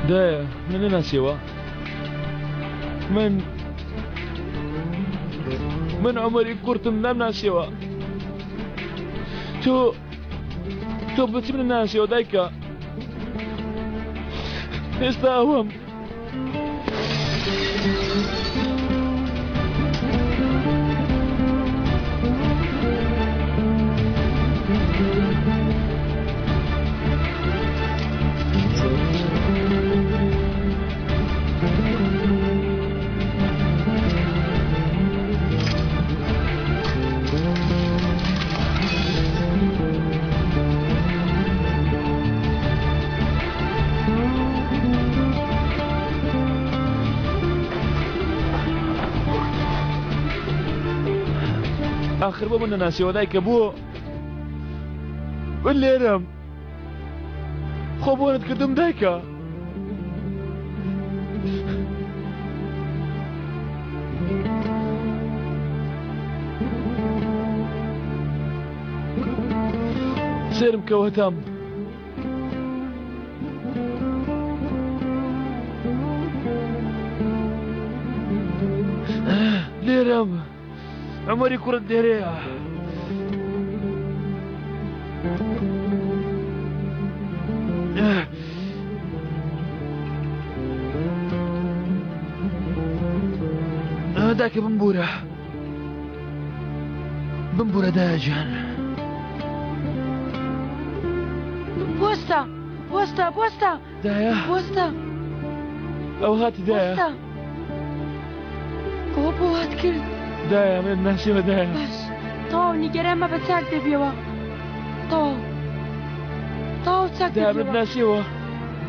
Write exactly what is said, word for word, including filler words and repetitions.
Dayê, min nenasîyawa. Min, min Omerî Kurt im, nenasîyawa. Tu, tu bi çi min nenasîyawa dayka? Êsta ew im. Axir bo min nenasîyawa dayka, bo. Min lêrem. Xwe bo min dikirdim dayka. Sêrim kewetam. Lêrem. Omerî Kurt dêrê ya. Dayka, bimbûre. Bimbûre dayê can. Bosta, bosta, bosta. Dayê. Bosta. Ew hatî dayê. Bosta. Ew bo hat kir. Dayê, min nasî ve dayê. Baş. Taw, nîgere me be, çak de biyewa. Taw. Taw, çak de biyewa. Dayê, min nasî ve.